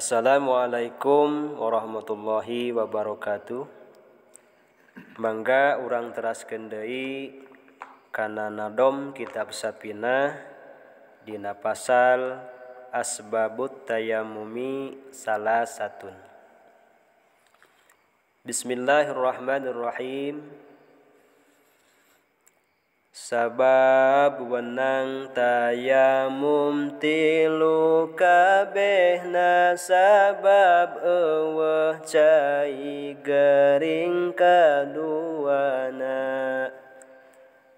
Assalamualaikum warahmatullahi wabarakatuh. Mangga urang teraskeun deui kana nadom kitab Safinah dina pasal asbabut tayammumi salasatun. Bismillahirrahmanirrahim. Sabab wenang tayamum tilu kabehna sabab eueuh cai gering kaduana.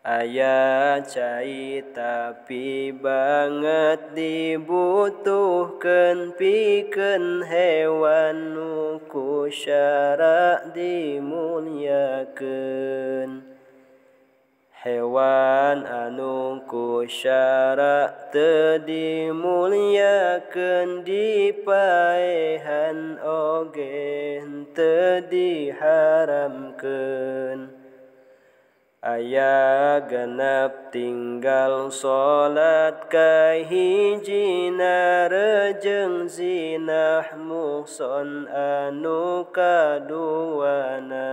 Aya cai tapi banget dibutuhkeun pikeun hewan nu ku syara dimulyakeun. Hewan anu ku syara teu dimulyakeun dipaehan oge teu diharamkeun. Aya genep tinggal salat kahijina rejeng zinah muhson anu kaduana.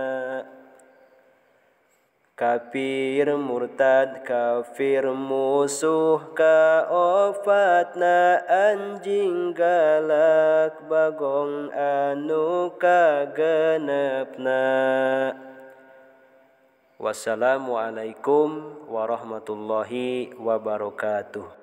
Kafir murtad kafir musuh kaofatna anjing galak bagong anu kagenepna. Wassalamualaikum warahmatullahi wabarakatuh.